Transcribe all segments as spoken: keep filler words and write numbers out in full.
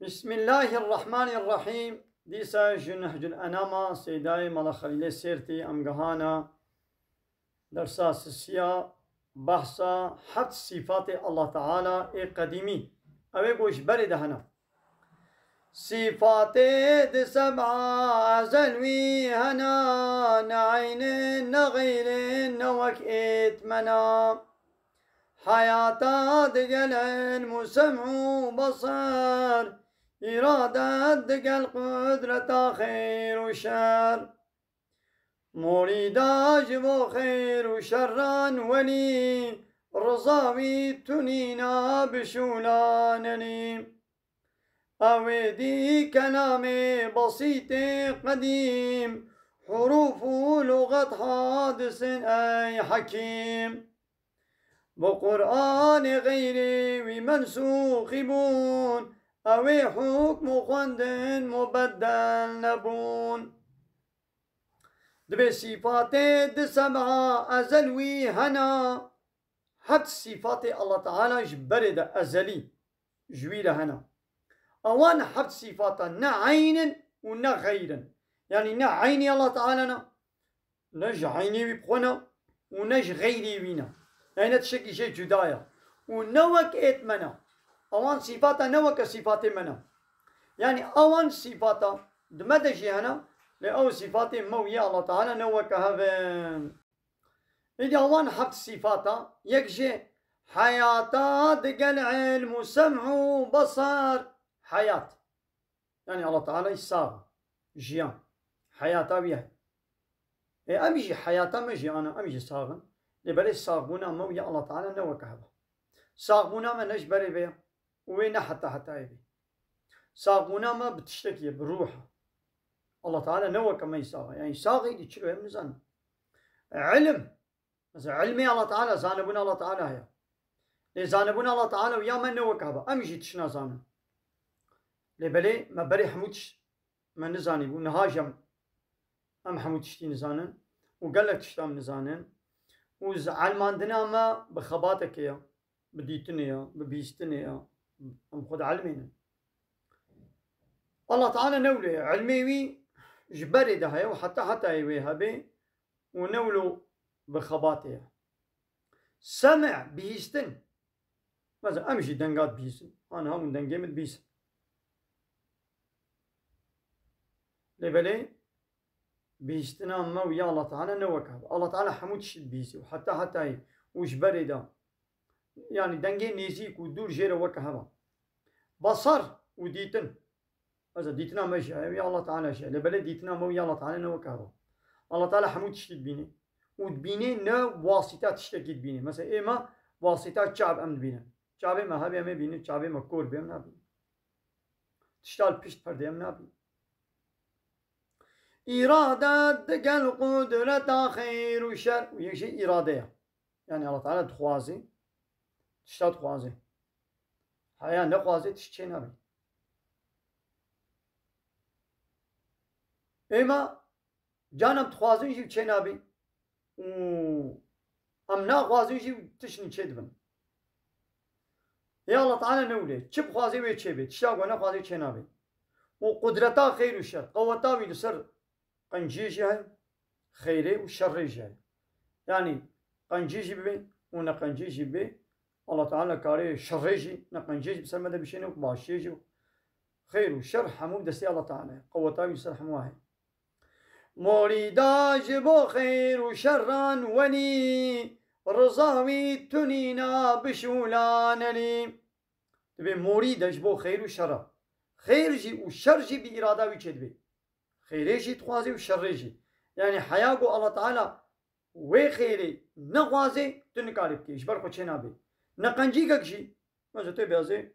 Bismillahirrahmanirrahîm. Dîsa ji Nehcul Enama Seydayê Mala Xelîlê Sêrtî em gihana dersa sisiya behsa heft sîfatê Allah Teala ê qedîmî. Ew ê ku ji berê de hene. Sîfatê di seb'a ezel wî hena, ne eynin, ne xeyrin, ne wek êtmena. Heyata digel ilm û sem û basar, îradet digel qudreta xeyr û şer. Morîda ji bo xeyr û şerran welî, riza wî tunîna bişûlanenî. Ew ê dî kelamê besîtê qedîm, hurûf û luxet hadisin ey hekîm. Bi Qur'anê xeyrê wî mensûxî bûn, ew ê hukm û xwendin mubeddel nebûn. Dibê sîfatê di seb'a ezel wî hena, heft sîfatê Allah Teala ji berê de ezelî ji wî re hene. Ewan heft sîfata ne eyn in û ne xeyr in. Yanî ne eynî Allah Teala ne, ne ji eynê wî bi xwe ne û ne ji xeyrê wî ne. Yanî ne tiştekî jê cuda ye. Û ne wek êt me ne. Ewan sîfata ne weke sîfatê me ne. Yanî ewan sîfata di me de jî hene, lê ew sîfatê me û yê Allah Teala ne weke hev in. Îdî ewan heft sîfata, yek jê heyata digel ilm û sem û basar, heyat. Yanî Allah Teala jî sax, jiyan, heyata wî heye. Ê em jî heyata me jî ana, em jî sax in. Lê belê saxbûna me û ya Allah Teala ne weke hev e. Saxbûna me ne ji berê vê ye û wê ne heta hetayê bê. Saxbûna me bi tiştekî ye, bi ruh e. Allah Teala ne weke me yî sax e. Yanî sax îdî çilo em nizanin. Ilm. Mesela ilmê Allah Teala, zanebûna Allah Teala heye. Lê zanebûna Allah Teala û ya me ne weke hev e. Em jî tişt nazanin. Lê belê me berê hemû tişt me nizanîbû. Niha jî em, em hemû tiştî nizanin. Û gelek tişt em nizanin. Û zi-, elmandina me bi xebatekê ye, bi dîtinê ye, bi bîstinê ye. Em xwe dielmênin. Allah Teala ne wilo ye. Ilmê wî ji berê de heye û heta hetayê wê hebe û ne wilo bi xebatê ye. Sem', bihîstin. Mesela em jî denga dibihîsin. Aniha hûn dengê min dibihîsin. Lê belê bihîstina me û ya Allah Teala ne weke hev e. Allah Teala hemû tiştî dibihîsî û heta hetayê û ji berê de. Yanî dengê nêzîk û dûr jê re weke hev e. Basar û dîtin. Mesela dîtina me jî heye, ya Allah Teala jî heye. Lê belê dîtina me û ya Allah Teala ne weke hev e. Allah Teala hemû tiştî dibîne. Û dibîne ne wasîta tiştekî dibîne. Mesela ê me wasîta çav em dibînin. Çavê me hebe em ê bînin, çavê me kor be em nabînin. Tişta li pişt perdê em nabînin. Îrade digel qudreta xeyr û şer. Û yek jî îrade ye. Yanî Allah Teala dixwaze, tişta dixwaze. Heya nexwaze tişt çê nabe. Ê me can em dixwazin jî çê nabe. Û em naxwazin jî tiştî çê dibin. Ê Allah Teala ne wilo ye. Çi bixwaze wê çê bê. Tişta ku nexwaze çê nabe. Û qudreta xeyr û şer. Qeweta wî li ser qenciyê jî heye, xeyrê û şerrê jî heye. Yanî qencî jî bibe û neqencî jî bibe, Allah Teala karê şerrê jî, neqenciyê jî bi ser me de bişêne û başiyê jî û xeyr û şer hemû destê Allah Teala ye. Qeweta wî ser hemû heye. Morîda ji bo xeyr û şerran wenî, riza wî tunîna bişûlanenî. Dibê morîde ji bo xeyr û şerra. Xeyr jî û şer jî bi îrada wî çêdibe. Xeyrê jî dixwazê û şerrê jî. Yanî heya ku Allah Teala wê xeyrê nexwazê, tu nikarî bikê, ji ber xwe çênabê. Neqencîkek jî, mesela tu bêazê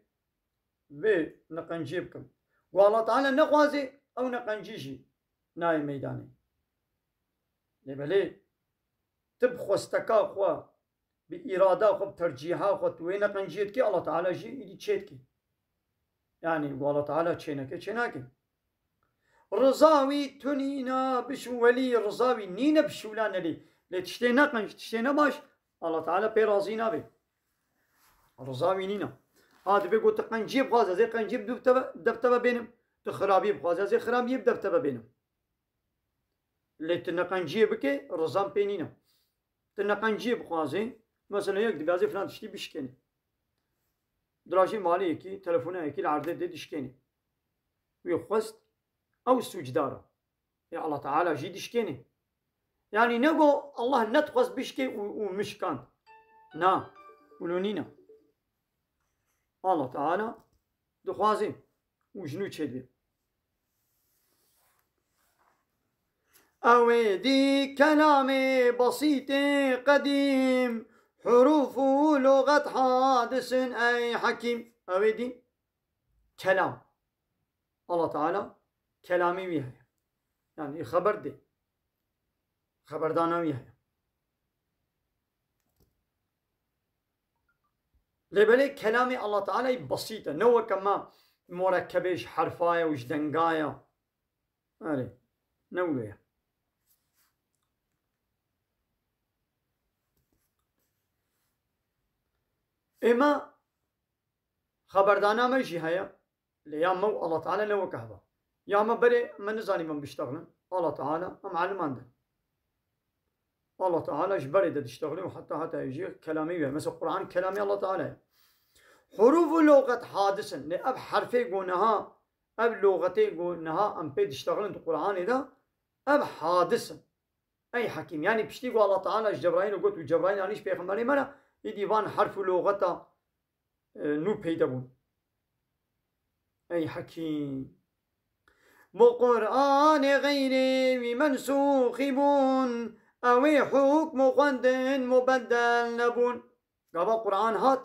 vê neqenciyê bikim. Ku Allah Teala nexwazê, ew neqencî jî nayê meydanê. Lê belê tu bi xwesteka xwe, bi îrada xwe, bi tercîha xwe tu wê neqenciyê dikî, Allah Teala jî îdî çê dikî. Yanî ku Allah Teala çê neke, çê nake. Riza wî tunîna bişû welî, riza wî nîne bişûla nelî. Lê tiştê neqenc, tiştê nebaş, Allah Teala pê razî nabe. Riza wî nîne. Ha, divê ku tu qenciyê bixwazî, ez ê qenciyê bi dev te ve, dev te ve bênim. Tu xirabiyê bixwazî, ez ê xirabiyê bi dev te ve bênim. Lê tu neqenciyê bike, rizam pê nîne. Tu neqenciyê bixwazê, mesela yek dibe ez ê filan tiştî bişkênî. Dirajî malê yekî, telefona yekî li erdê dê dişkênî. Wî xwest, ew sûcdar e. Ê Allah Teala jî dişkênê. Yanî ne go Allah nedixwest bişkê û, û mişkand. Na, wilo nîne. Allah Teala dixwazê û ji nû çêdibê. Ew ê dî kelamê besîtê qedîm, hurûf û loxet hadis in ey hekîm. Ew ê dî kelam. Allah Teala kelamê wî heye. Yanî xeber dê. Xeberdana wî heye. Lê belê kelamê Allah Teala yî besît e. Ne weke me murekkebê ji herfa ye û ji denga ye. Erê. Ne wilo ye. Ê me xeberdana me jî heye. Lê ya me û Allah Teala ne weke hev e. Ya me berê me nizanî me biştexilin. Allah Teala em aliman de. Allah Teala ji berê de diştexilin û heta heta jî kelamê wî ye. Mesela Quran kelamê Allah Teala ye. Hurûf û loxet hadis in. Lê ev herfê ku niha, ev loxetê ku niha em pê diştexilin di Quranê de, ev hadis in. Ey Hekîm. Yanî piştî ku Allah Teala ji Cebraîlê got û Cebraîl anî ji pêxemberê me re, îdî van herf û loxeta e, nû peyde bûn. Ey Hekîm! Bo Qur'anê xeyrê wî mensûxî bûn, ew ê hukm û xwendin mubeddel nebûn. Gava Qur'an hat,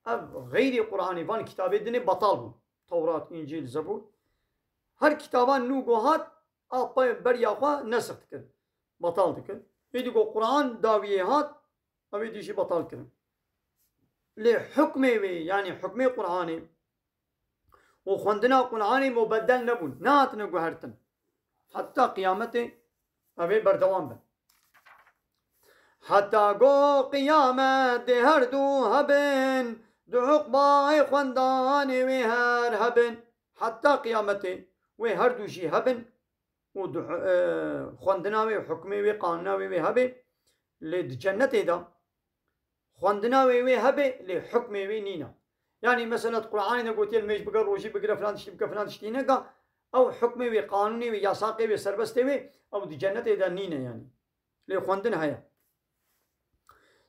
ev xeyrê Qur'anê van kitabê dinê betal bûn. Tewrat, Încîl, Zebûr. Her kitaba nû go hat, a pey beriya xwe nesikh dikir. Betal dikir. Êdî go Qur'an dawiyê hat, ew ê dî jî betal kirin. Lê hukmê wê, yanî hukmê Qur'anê û xwendina Qur'anê mubeddel nebûn, nehatine guhertin. Heta qiyametê ev ê berdewam bin. Heta go qiyamet dê her du hebin, du huqbayê xwendanê wê her hebin. Heta qiyametê wê her du jî hebin. û di, e, xwendina wê, hukmê wê, qanûna wê wê hebe, lê di cennetê de xwendina wê wê hebe, lê hukmê wê nîne. Yanî mesela di Qur'anê de gotiye, li mêj bike, rojî bigire, filan tiştî bike, filan tiştî neke, ew hukmê wê, qanûnê wê, yasaqê wê, serbestê wê, ew di cennetê de nîne yanî. Lê xwendin heye.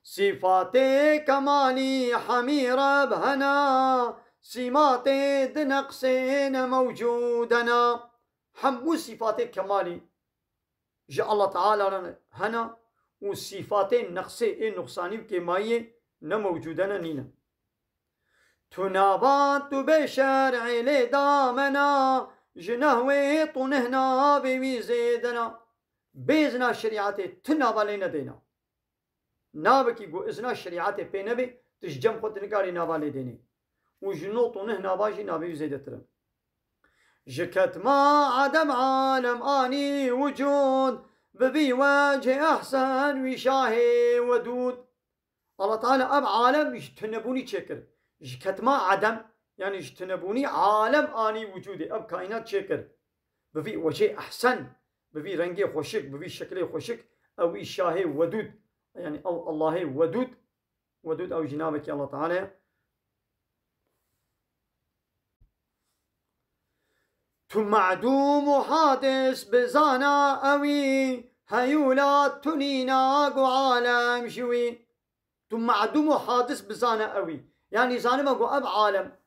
Sîfatê kemalî hemî Reb hena, sîmatê di neqsê ne mewcûd hena. Hemû sîfatê kemalî ji Allah Teala re hena û sîfatê neqsê ê nuqsanî û kêmayiyê ne mewcûd hene, nîne. Tu nava tu bê şer'ê lê damena, ji nehwê tu neh navê wî zêdena. Bê izna şerîetê tu nava lê nedêna. Navekî ku izna şerîetê pê nebê, tu ji cem xwe tu nikarî nava lê dênê. Û ji not û neh nava jî navê wî zêdetir in. Ji ketma Adem alem anî wicûd, bi vî wecihê ehsen wî şahê wedûd. Allah Teala ev alem ji tunebûnî çêkir. Ji ketma Adem, yanî ji tunebûnî alem anî wicûdê, ev kaînat çêkir. Bi vî wecê ehsen, bi vî rengê xweşik, bi vî şekilê xweşik, ew wî şahê wedûd, yanî ew Allahê wedûd, wedûd ew jî navekî Allah Teala ye. Tu ma'dûm û hadis bi zana ewî, heyûla tu nîna gu alem ji wî. Tu ma'dûm û hadis bi zana ewî. Yanî zanibe gu ev alem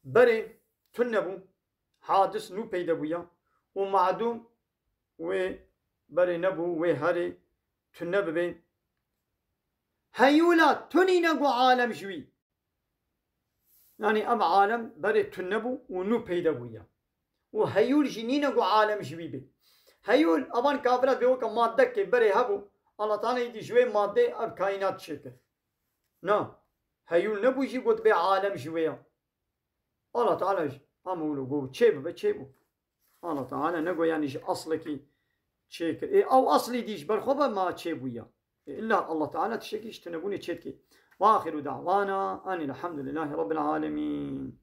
berê tune bû, hadis nû peyde bûya û ma'dûm wê berê nebû, wê herê tune bibe. Heyûla tu nîne gu alem ji wî. Yanî ev alem berê tune bû û nû peyde bûya. Û heyûl jî nîne ku alem ji wî bê. Heyûl, evan kafira dibê weke maddekê berê hebû, Allah Teala îdî ji wê maddê ev kaînat çêkir. Na, heyûl nebû jî got bê alem ji wê ya. Allah Teala jî, ama wilo got çê bibe, çê bû. Allah Teala ne got yanî ji aslekî çêkir. Ê, ew aslî dî ji ber xwe ve ma çêbûya. Ê, illa Allah Teala tiştekî ji tunebûnê çêdike. Ve axiru da'wana enil hamdülillahi rabbil alemin.